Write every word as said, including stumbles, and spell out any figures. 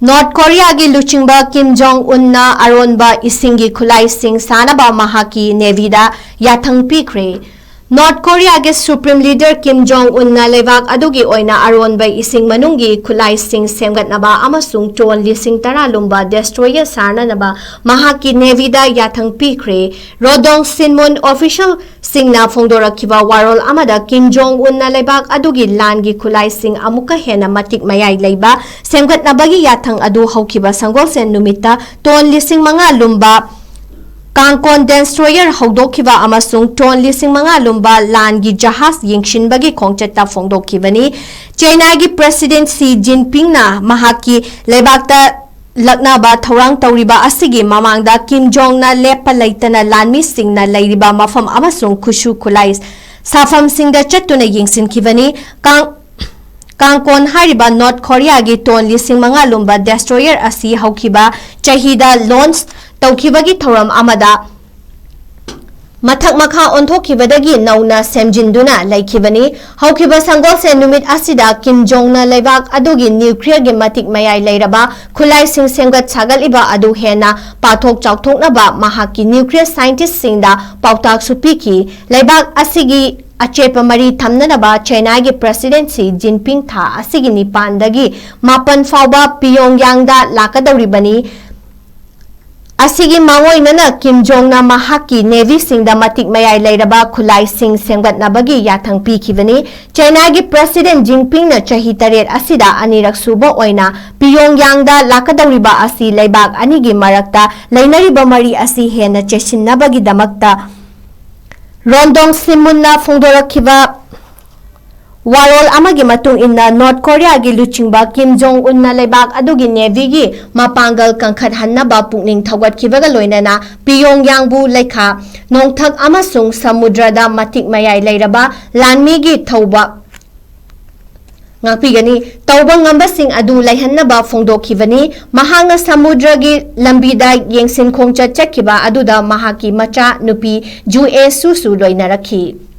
North ꯀꯣꯔꯤꯌꯥꯒꯤ ꯂꯨꯆꯤꯡꯕ ꯀꯤꯝ ꯖꯣꯡ ꯎꯟꯅ ꯑꯔꯣꯟꯕ ꯏꯁꯤꯡꯒꯤ ꯈꯨꯠꯂꯥꯏꯁꯤꯡ ꯁꯥꯅꯕ ꯃꯍꯥꯛꯀꯤ ꯅꯦꯚꯤꯗ ꯌꯥꯊꯪ ꯄꯤꯈ꯭ꯔꯦ꯫ ꯅꯣꯔꯠ ꯀꯣꯔꯤꯌꯥꯒꯤ ꯁꯨꯄ꯭ꯔꯤꯝ ꯂꯤꯗꯔ ꯀꯤꯝ ꯖꯣꯡ ꯎꯟꯅ ꯂꯩꯕꯥꯛ ꯑꯗꯨꯒꯤ ꯑꯣꯏꯅ ꯑꯔꯣꯟꯕ ꯏꯁꯤꯡ ꯃꯅꯨꯡꯒꯤ ꯈꯨꯠꯂꯥꯏꯁꯤꯡ ꯁꯦꯝꯒꯠꯅꯕ ꯑꯃꯁꯨꯡ ꯇꯣꯟ ꯂꯤꯁꯤꯡ ꯇꯔꯥ ꯂꯨꯝꯕ ꯗꯦꯁꯇ꯭ꯔꯣꯌꯔ ꯁꯥꯅꯅꯕ ꯃꯍꯥꯛꯀꯤ ꯅꯦꯚꯤꯗ ꯌꯥꯊꯪ ꯄꯤꯈ꯭ꯔꯦ꯫ ꯔꯣꯗꯣꯡ ꯁꯤꯟꯃꯨꯟ ꯑꯣꯐꯤꯁꯤꯌꯦꯜꯁꯤꯡꯅ ꯐꯣꯡꯗꯣꯔꯛꯈꯤꯕ ꯋꯥꯔꯣꯜ ꯑꯃꯗ ꯀꯤꯝ ꯖꯣꯡ ꯎꯟꯅ ꯂꯩꯕꯥꯛ ꯑꯗꯨꯒꯤ ꯂꯥꯟꯒꯤ ꯈꯨꯠꯂꯥꯏꯁꯤꯡ ꯑꯃꯨꯛꯀ ꯍꯦꯟꯅ ꯃꯇꯤꯛ ꯃꯌꯥꯏ ꯂꯩꯕ ꯁꯦꯝꯒꯠꯅꯕꯒꯤ ꯌꯥꯊꯪ ꯑꯗꯨ ꯍꯧꯈꯤꯕ ꯁꯪꯒꯣꯜꯁꯦꯟ ꯅꯨꯃꯤꯠꯇ ꯇꯣꯟ ꯂꯤꯁꯤꯡ ꯃꯉꯥ ꯂꯨꯝꯕ ꯀꯥꯡꯀꯣꯟ ꯗꯦꯁꯇ꯭ꯔꯣꯌꯔ ꯍꯧꯗꯣꯛꯈꯤꯕ ꯑꯃꯁꯨꯡ ꯇꯣꯟ ꯂꯤꯁꯤꯡ ꯃꯉꯥ ꯂꯨꯝꯕ ꯂꯥꯟꯒꯤ ꯖꯍꯥꯖ ꯌꯦꯡꯁꯤꯟꯕꯒꯤ ꯈꯣꯡꯆꯠꯇ ꯐꯣꯡꯗꯣꯛꯈꯤꯕꯅꯤ꯫ ꯆꯥꯏꯅꯥꯒꯤ ꯄ꯭ꯔꯦꯁꯤꯗꯦꯟꯠ ꯁꯤ ꯖꯤꯟꯄꯤꯡꯅ ꯃꯍꯥꯛꯀꯤ ꯂꯩꯕꯥꯛꯇ ꯂꯛꯅꯕ ꯊꯧꯔꯥꯡ ꯇꯧꯔꯤꯕ ꯑꯁꯤꯒꯤ ꯃꯃꯥꯡꯗ ꯀꯤꯝ ꯖꯣꯡꯅ ꯂꯦꯞꯄ ꯂꯩꯇꯅ ꯂꯥꯟꯃꯤꯁꯤꯡꯅ ꯂꯩꯔꯤꯕ ꯃꯐꯝ ꯑꯃꯁꯨꯡ ꯈꯨꯠꯁꯨ ꯈꯨꯠꯂꯥꯏ ꯁꯥꯐꯝꯁꯤꯡꯗ ꯆꯠꯇꯨꯅ ꯌꯦꯡꯁꯤꯟꯈꯤꯕꯅꯤ꯫ ꯀꯥꯡ-, ꯀꯥꯡꯀꯣꯟ ꯍꯥꯏꯔꯤꯕ ꯅꯣꯔꯠ ꯀꯣꯔꯤꯌꯥꯒꯤ ꯇꯣꯟ ꯂꯤꯁꯤꯡ ꯃꯉꯥ ꯂꯨꯝꯕ ꯗꯦꯁꯇ꯭ꯔꯣꯌꯔ ꯑꯁꯤ ꯍꯧꯈꯤꯕ ꯆꯍꯤꯗ ꯂꯣꯟꯆ ꯇꯧꯈꯤꯕꯒꯤ ꯊꯧꯔꯝ ꯑꯃꯗ ꯃꯊꯛ ꯃꯈꯥ ꯑꯣꯟꯊꯣꯛꯈꯤꯕꯗꯒꯤ ꯅꯧꯅ ꯁꯦꯝꯖꯤꯟꯗꯨꯅ ꯂꯩꯈꯤꯕꯅꯤ꯫ ꯍꯧꯈꯤꯕ ꯁꯪꯒꯣꯜꯁꯦꯟ ꯅꯨꯃꯤꯠ ꯑꯁꯤꯗ ꯀꯤꯝ ꯖꯣꯡꯅ ꯂꯩꯕꯥꯛ ꯑꯗꯨꯒꯤ ꯅ꯭ꯌꯨꯀ꯭ꯂꯤꯌꯔꯒꯤ ꯃꯇꯤꯛ ꯃꯌꯥꯏ ꯂꯩꯔꯕ ꯈꯨꯠꯂꯥꯏꯁꯤꯡ ꯁꯦꯝꯒꯠ ꯁꯥꯒꯠꯂꯤꯕ ꯑꯗꯨ ꯍꯦꯟꯅ ꯄꯥꯛꯊꯣꯛ ꯆꯥꯎꯊꯣꯛꯅꯕ ꯃꯍꯥꯛꯀꯤ ꯅ꯭ꯌꯨꯀ꯭ꯂꯤꯌꯔ ꯁꯥꯏꯟꯇꯤꯁ꯭ꯠꯁꯤꯡꯗ ꯄꯥꯎꯇꯥꯛꯁꯨ ꯄꯤꯈꯤ꯫ ꯂꯩꯕꯥꯛ ꯑꯁꯤꯒꯤ ꯑꯆꯦꯠꯄ ꯃꯔꯤ ꯊꯝꯅꯅꯕ ꯆꯥꯏꯅꯥꯒꯤ ꯄ꯭ꯔꯦꯁꯤꯗꯦꯟꯠ ꯁꯤ ꯖꯤꯟꯄꯤꯡ ꯊꯥ ꯑꯁꯤꯒꯤ ꯅꯤꯄꯥꯟꯗꯒꯤ ꯃꯥꯄꯟ ꯐꯥꯎꯕ ꯄꯤꯌꯣꯡꯌꯥꯡꯗ ꯂꯥꯛꯀꯗꯧꯔꯤꯕꯅꯤ꯫ ꯑꯁꯤꯒꯤ ꯃꯥꯡꯑꯣꯏꯅꯅ ꯀꯤꯝ ꯖꯣꯡꯅ ꯃꯍꯥꯛꯀꯤ ꯅꯦꯚꯤꯁꯤꯡꯗ ꯃꯇꯤꯛ ꯃꯌꯥꯏ ꯂꯩꯔꯕ ꯈꯨꯠꯂꯥꯏꯁꯤꯡ ꯁꯦꯝꯒꯠꯅꯕꯒꯤ ꯌꯥꯊꯪ ꯄꯤꯈꯤꯕꯅꯤ꯫ ꯆꯥꯏꯅꯥꯒꯤ ꯄ꯭ꯔꯦꯁꯤꯗꯦꯟꯠ ꯖꯤꯟꯄꯤꯡꯅ ꯆꯍꯤ ꯇꯔꯦꯠ ꯑꯁꯤꯗ ꯑꯅꯤꯔꯛ ꯁꯨꯕ ꯑꯣꯏꯅ ꯄꯤꯌꯣꯡꯌꯥꯡꯗ ꯂꯥꯛꯀꯗꯧꯔꯤꯕ ꯑꯁꯤ ꯂꯩꯕꯥꯛ ꯑꯅꯤꯒꯤ ꯃꯔꯛꯇ ꯂꯩꯅꯔꯤꯕ ꯃꯔꯤ ꯑꯁꯤ ꯍꯦꯟꯅ ꯆꯦꯠꯁꯤꯟꯅꯕꯒꯤꯗꯃꯛꯇ ꯔꯣꯟꯗꯣꯡ ꯁꯤꯟꯃꯨꯟꯅ ꯐꯣꯡꯗꯣꯔꯛꯈꯤꯕ ꯋꯥꯔꯣꯜ ꯑꯃꯒꯤ ꯃꯇꯨꯡ ꯏꯟꯅ, ꯅꯣꯔꯠ ꯀꯣꯔꯤꯌꯥꯒꯤ ꯂꯨꯆꯤꯡꯕ ꯀꯤꯝ ꯖꯣꯡ ꯎꯟꯅ ꯂꯩꯕꯥꯛ ꯑꯗꯨꯒꯤ ꯅꯦꯚꯤꯒꯤ ꯃꯄꯥꯡꯒꯜ ꯀꯟꯈꯠꯍꯟꯅꯕ ꯄꯨꯛꯅꯤꯡ ꯊꯧꯒꯠꯈꯤꯕꯒ ꯂꯣꯏꯅꯅ ꯄꯤꯌꯣꯡꯌꯥꯡꯕꯨ ꯂꯩꯈꯥ, ꯅꯣꯡꯊꯛ ꯑꯃꯁꯨꯡ ꯁꯃꯨꯗ꯭ꯔꯗ ꯃꯇꯤꯛ ꯃꯌꯥꯏ ꯂꯩꯔꯕ ꯂꯥꯟꯃꯤꯒꯤ ꯊꯧꯕ ꯉꯥꯛꯄꯤꯒꯅꯤ꯫ ꯇꯧꯕ ꯉꯝꯕꯁꯤꯡ ꯑꯗꯨ ꯂꯩꯍꯟꯅꯕ ꯐꯣꯡꯗꯣꯛꯈꯤꯕꯅꯤ꯫ ꯃꯍꯥꯛꯅ ꯁꯃꯨꯗ꯭ꯔꯒꯤ ꯂꯝꯕꯤꯗ ꯌꯦꯡꯁꯤꯟ ꯈꯣꯡꯆꯠ ꯆꯠꯈꯤꯕ ꯑꯗꯨꯗ ꯃꯍꯥꯛꯀꯤ ꯃꯆꯥ ꯅꯨꯄꯤ ꯖꯨ ꯑꯦ ꯁꯨꯁꯨ ꯂꯣꯏꯅꯔꯛꯈꯤ꯫